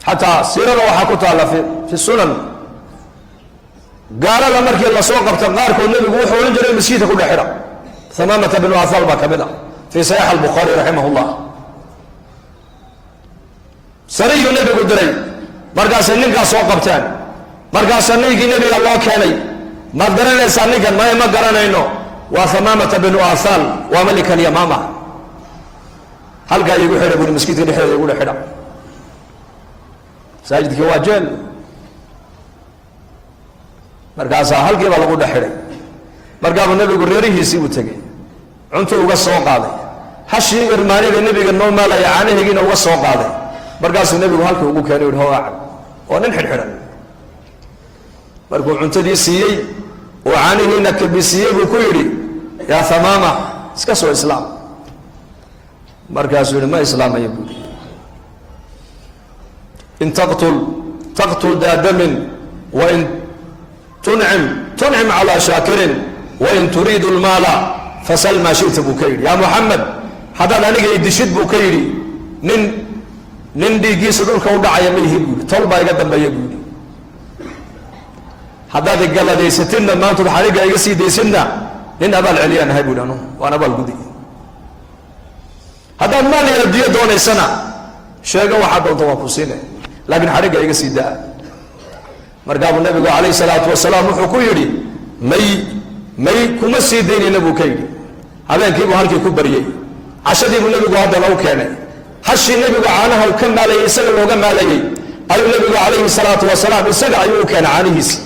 Xataa siirada waxaa ku taalla fi sunan, gaalada markii lasoo qabta qaarkood nebigu wuxuu odhan jiray maskiidka ku dhex xidha. Hamaamata binu athal baa ka mid ah, fii saxiix Albukhaari raximah llah. Sariyuu nebigu diray, markaasay ninkaas soo qabteen. Markaasaa ninkii nebiga loo keenay. "Maad garanaysaa ninkan?" "Maya, ma garanayno." "Waa Hamaamata binu athal, waa malika Alyamaama. Halkaa iigu xidha," buri, "maskiidka dhexdeeda igu dhex xidha." Masaajidkii waa jeel. Markaasaa halkiiba lagu dhex xidhay. Markaabuu nebigu reerihiisii u tegey, cuntu uga soo qaaday, hashii irmaanida nebiga noo maalaya caanaheegiina uga soo qaaday. Markaasuu nebigu halkii ugu keenay, yihi, "Hoo, acab." Oo nin xidhxidhan markuu cuntadii siiyey oo caanihiina kabisiiyey buu ku yidhi, "Yaa Hamaama, iska soo islaam." Markaasuu yihi, "Ma islaamaya," buu yihi. "In taqtul taqtul daa damin, wain tuncim tuncim calaa shaakirin, wain turiidu lmaala fasal maa shita," buu ka yidhi. "Yaa Muxamed, haddaad aniga idishid," buu ka yidhi, Nin dhiiggiisa dhulka u dhacaya ma ihi," buu yidhi. "Tol baa iga dambeeya," buu yidhi. "Haddaad igaladhaysatidna, maantood xarigga iga sii daysidna, nin abaal celiyaan ahay," bu yidhi. "Anu waan abaal gudi. Haddaad maal iyo adduunyo doonaysana, sheego, waxaad doonta waan ku siine, laakiin xarigga iga sii daa." Markaabuu nabigu calayhi salaatu wasalaam wuxuu ku yidhi, "May, may, kuma sii daynayna," buu ka yidhi. Habeenkiibuu halkii ku baryey. Cashadiibuu nebigu haddana u keenay. Hashii nebigu caanaha u ka maalayay, isaga looga maalayey, ayuu nebigu calayhi salaatu wasalaam isaga ayuu u keenay caanihiisi.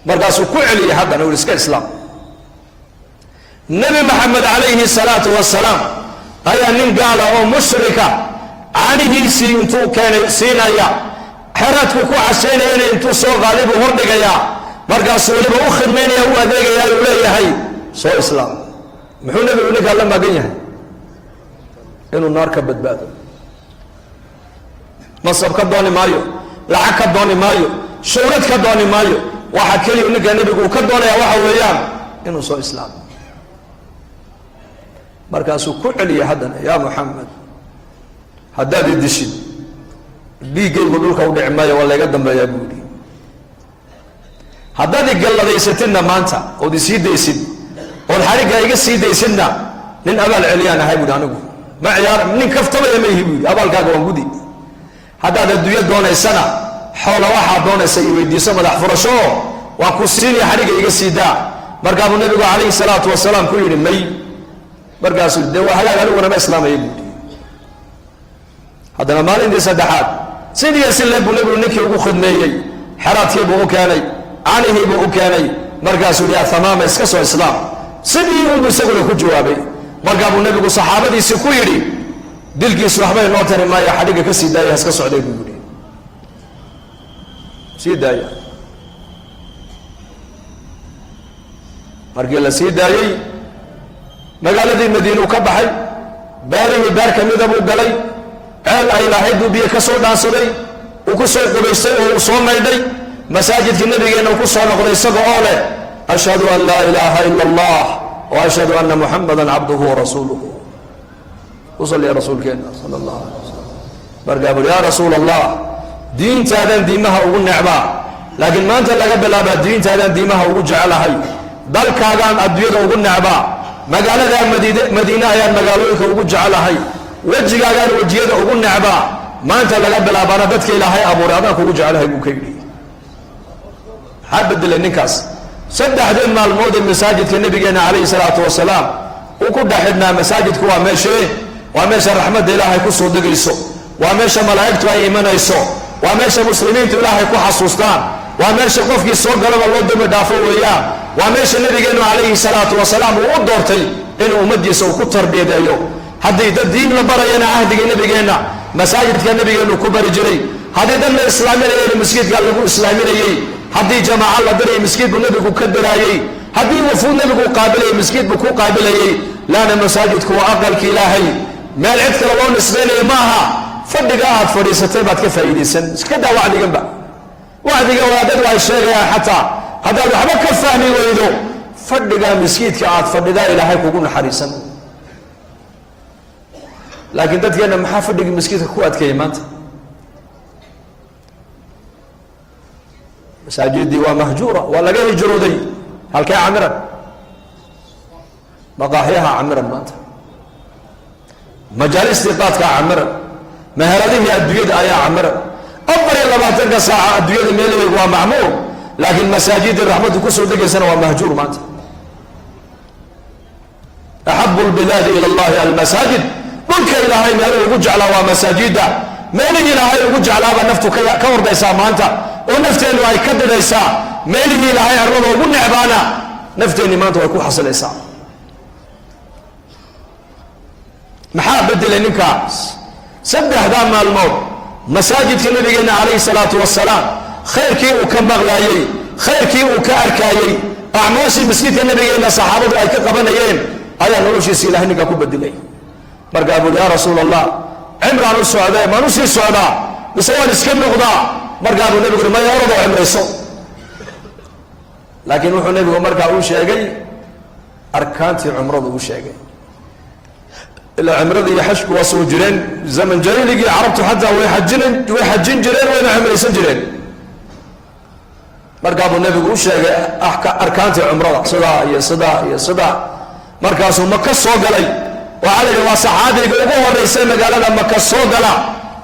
Markaasuu ku celiyey haddana, ui, "Iska islaam." Nebi Maxamed calayhi salaatu wasalaam ayaa nin gaala oo mushrika caanihiisii intuu keenay siinaya, xeraadku ku cashaynayana intuu soo qaaday buu hordhigayaa. Markaasuu weliba u khidmaynaya, u adeegaya, uu leeyahay, "Soo islaam." Muxuu nebigu ninkaa la magan yahay? Inuu naar ka badbaado. Masab ka dooni maayo, lacag ka dooni maayo, shuhrad ka dooni maayo. Waxa keliya ninka nebigu uu ka doonaya waxa weeyaan inuu soo islaamo. Markaasuu ku celiyay haddana, "Yaa Muxamed, haddaad i dishid, dhiiggaygu dhulka u dhici maayo, waa layga dambeeyaa," buu yidhi. "Haddaad i galladaysatidna maanta ood isii daysid, ood xarigga iga sii daysidna, nin abaal celiyaan ahay," buuhi. "Anigu ma ciyaar, nin kaftamaya ma ihi," buu yidhi. "Abaalkaaga waan gudi. Haddaad adduunyo doonaysana, xoola waxaad doonaysa i weydiiso, madax furasho waan ku siinaya, xarigga iga sii daa." Markaabuu nabigu calayhi salaatu wasalaam ku yidhi, "May." Markaasuu, "Dee waa hagaag, aniguna ma islaamaya," buu yidhi. Haddana maalintii saddexaad sidiiyo si le buu nebigu ninkii ugu khidmeeyey. Xeraadkii buu u keenay, canihii buu u keenay. Markaasuu yihi, "Ya Hamaama, iska soo islaam." Sidii unbuu isaguna ku jawaabay. Markaa buu nebigu saxaabadiisii ku yidhi, "Dilkiisu waxbay noo tari maayo, xadhigga ka sii daaya, haska socday," buu yidhi. "Sii daaya." Markii la sii daayey, magaaladii Madiinuu ka baxay. Beerihii beer ka mida buu galay. Ceel ay lahayd buu biyo ka soo dhaansaday, uu ku soo qubaystay oo uu soo maydhay. Masaajidkii nabigeenna uu ku soo noqday isaga oo leh, "Ashhadu an laa ilaaha ila allah wa ashhadu anna muxamada cabduhu warasuuluhu." Ku salliya rasuulkeenna sala allahu alay wasalam. Markaa buri, "Yaa rasuul Allah, diintaadan diimaha ugu necbaa, laakiin maanta laga bilaabaa diintaadan diimaha ugu jecelahay. Dalkaagaan adduunyada ugu necbaa, magaaladaa Madiine ayaan magaalooyinka ugu jecelahay. Wejigaagaan wejiyada ugu necbaa, maanta laga bilaabaana dadka Ilaahay abuuray adaan kugu jecelahay," buu ka yidhi. Maxaa bedelay ninkaas? Saddexdii maalmood ee masaajidka nabigeena calayhi salaatu wasalaam uu ku dhex xidhnaa. Masaajidku waa meeshee? Waa meesha raxmadda Ilaahay ku soo degayso, waa meesha malaa'igtu ay imanayso, waa meesha muslimiintu Ilaahay ku xasuustaan, waa meesha qofkii soo galaba loo dembi dhaafo weeyaan. Waa meesha nabigeenu calayhi salaatu wasalaam uu u doortay inuu ummaddiisa uu ku tarbiyadeeyo. Haddii dad diin la barayana, cahdigii nabigeenna masaajidka nabigeenu ku bari jiray. Haddii dad la islaaminayana, masjidka lagu islaaminayey. Haddii jamaaco la dirayay, maskiid buu nebigu ka diraayey. Haddii wufuud nebigu qaabilayay, maskiid buu ku qaabilayey. Laana masaajidku waa aqalka Ilaahay, meel cid kale loo nisbaynayo ma aha. Fadhiga aad fadhiisatay baad ka faa'iidaysan. Iska daa wacdiganba, wacdiga wadaadadu ay sheegayaan, xataa haddaad waxba ka fahmi weydo, fadhiga maskiidka aad fadhidaa Ilaahay kugu naxariisan. Laakiin dadkeenna maxaa fadhigii maskiidka ku adkeeyay maanta? Masaajidii waa mahjuura, waa laga hijrooday. Halkee camiran? Maqaaxyaha camiran maanta, majaalistii qaadkaa camiran, meheradihii adduunyada ayaa camiran. 24-ka saaca adduunyada meelheegu waa macmuur, laakiin masaajidii raxmaddu kusoo degaysana waa mahjuur maanta. Axabu lbilaadi ila allahi almasaajid. Dhulka ilaahay meeluhu ugu jeclaa waa masaajida. Meelihii ilaahay ugu jeclaabaa naftu ka ordaysaa maanta, oo nafteennu ay ka didhaysaa. Meelihii ilaahay arlada ugu necbaana nafteenni maanta way ku xasilaysaa. Maxaa bedelay ninkaas? Saddexdaa maalmood masaajidka nabigeena calayhi salaatu wasalaam khayrkii uu ka maqlaayey, khayrkii uu ka arkaayey, acmaashii masjidka nabigeenna saxaabadu ay ka qabanayeen ayaa noloshiisa ilahay ninkaa ku bedelay. Markaa buuri, yaa rasuul allah, cimraan u socdee, maan usii socdaa mise waan iska noqdaa? Markaa buu nebigu uri, maya, oradoo cimrayso. Laakiin wuxuu nebigu markaa uu sheegay arkaantii cumradu uu sheegay. Ilaa cimrada iyo xajku waa soo jireen zaman jaahiligii carabtu, xataa way xajin jireen, wayna cimraysan jireen. Markaa buu nebigu u sheegay arkaantii cumrada, sidaa iyo sidaa iyo sidaa. Markaasuu Maka soo galay. Waxaa la yidhi waa saxaabiga ugu horeysay magaalada Maka soo gala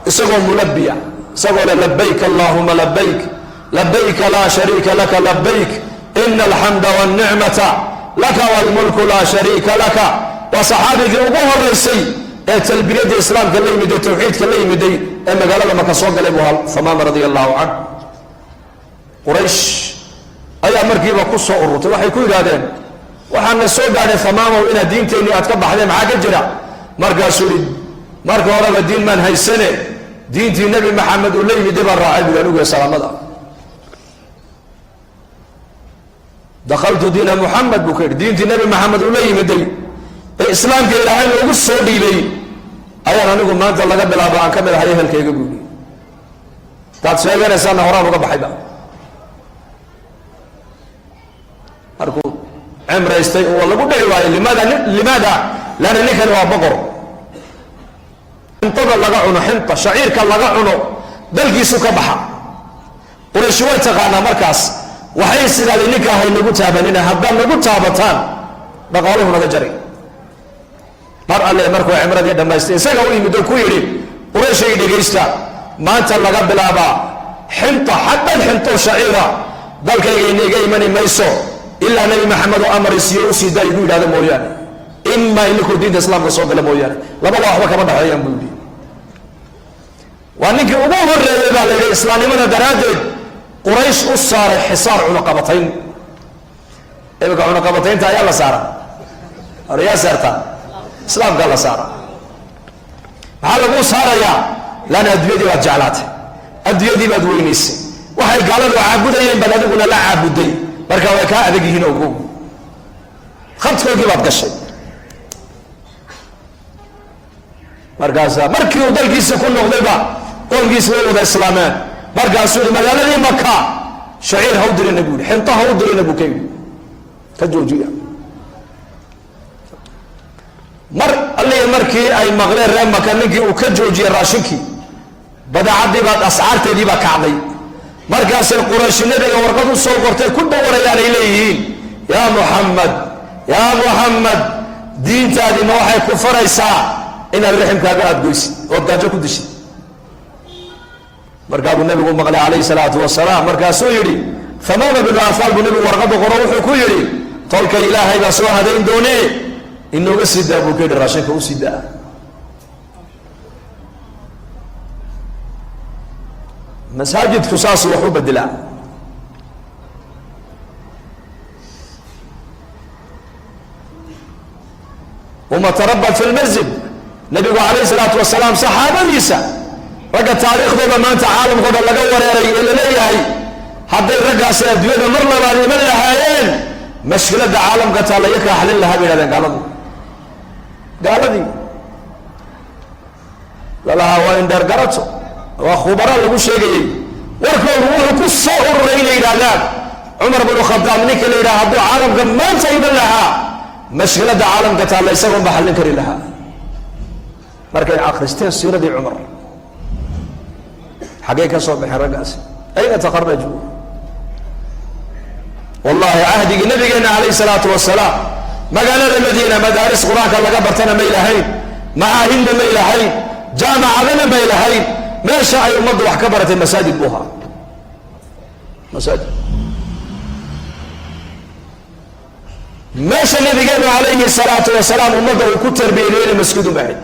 isagoo mulabiya, isagoo le labayk allahuma labayk, labayka laa shariika laka labayk, ina alxamda walnicmata laka walmulku laa shariika laka. Waa saxaabigii ugu horeysay ee talbiyadda islaamka la yimiday, tawxiidka la yimiday, ee magaalada Maka soo galay buu ahaa Thamaama radia allahu canh. Quraysh ayaa markiiba ku soo ururtay. Waxay ku yidhahdeen, waxaana soo gaadhay Thamaamaw inaad diinteennii aad ka baxdeen, maxaa ka jira? Markaasuu yihi, marka horeba diin maan haysane, diintii Nebi Maxamed uu la yimiday baan raacay bui anigu salaamada. Dakaltu diina Muxamed buu ka yidhi, diintii Nebi Maxamed uu la yimiday ee islaamka ilaahay loogu soo dhiibay ayaan anigu maanta laga bilaabo aan ka mid ahay ehelkayga buu yidhi. Taad sheeganaysaana horaan uga baxayba. Markuu cimraystay oo lagu dhici waayo, limaada? Limaada? Leanna ninkani waa boqor. Xintada laga cuno, xinta shaciirka laga cuno, dalkiisu ka baxa. Qurayshi way taqaanaa. Markaas waxay is idhahdeen, ninkaa haynagu taabanina, haddaad nagu taabataan dhaqaaluhu naga jari. Mar alle markuu cimradii dhammaystay isaga u yimid oo ku yidhi, qurayshay dhegaysta, maanta laga bilaabaa xinta, xabad xinto shaciira dalkayga inaga imani mayso ilaa Nebi Maxamed oo amar isiiyo usii daa igu yidhahdo mooyaane, imaa ininkuu diinta islaamka soo gala mooyaane, labada waxba kama dhexeeyaan buu yidhi. Waa ninkii ugu horeeyey baa la yidhi islaamnimada daraaddeed Quraysh u saaray xisaar, cunaqabatayn. Iminka cunaqabataynta ayaa la saara, ayaa saartaa islaamkaa la saara. Maxaa laguu saarayaa? Laanna adduunyadii baad jeclaatay, adduunyadii baad weynaysay, waxay gaaladu caabudayeen baad adiguna la caabuday. Marka way kaa adag yihiin, ogow, khadkoogii baad gashay. Markaasa markii uu dalkiisa ku noqdayba qoomkiisa way wada islaameen. Markaasuu yihi, magaaladii Maka shaciir ha u dirina bu yihi, xinto ha u dirina buu ka yidhi, ka joojiya. Mar allihi markii ay maqleen reer Maka ninkii uu ka joojiyey raashinkii, badeecadii baad ascaarteedii baa kacday. Markaasay Qurayshi nabiga warqad u soo qortay ku dhawarayaan, ay leeyihiin, yaa Muxamed, yaa Muxamed, diintaadii ma waxay ku faraysaa inaad raximkaaga aada goysid ood gaajo ku dishid? Markaa buu nabigu maqlay calayhi salaatu wasalaam. Markaasuu yidhi, Thamaama binu Afaal buu nabigu warqadda qoro, wuxuu ku yidhi, tolka ilaahay baa soo hadayn doonee, inooga sii daa buu ka yidhi, raashinka usii daa. Masaajidku saasuu wax u bedelaa. Uma tarabat fi lmasjid. Nabigu calayhi salaatu wasalaam saxaabadiisa, ragga taariikhdooda maanta caalamkao dhan laga wareeray ee laleeyahay hadday raggaasi adduunyada mar labaad iman lahaayeen mashkiladda caalamka taalla iyo kaa xalin lahaa bay yidhahdeen gaaladu. Gaaladii lalahaa waa indheergarato, waa khubara lagu sheegayey, warkoodu wuxuu ku soo ururay inay yidhaahdaan Cumar binu Khadaab ninka la yidhaha hadduu caalamka maanta iman lahaa mashkiladda caalamka taalla isagoon ba xallin kari lahaa. Markay akristeen siiradii Cumar. Xaggay ka soo baxeen raggaasi? Ayna takharajuu? Wallahi, cahdigii nabigeena calayh salaatu wasalaam magaalada Madiina madaaris Qur-aanka laga bartana may lahayn, macaahidna may lahayn, jaamacadana may lahayn. Meesha ay ummaddu wax ka baratay masaajid buu ahaa, masaajid. Meesha nabigeenu calayhi salaatu wasalaam ummadda uu ku tarbiyeeyeyna masjidun bay ahayd.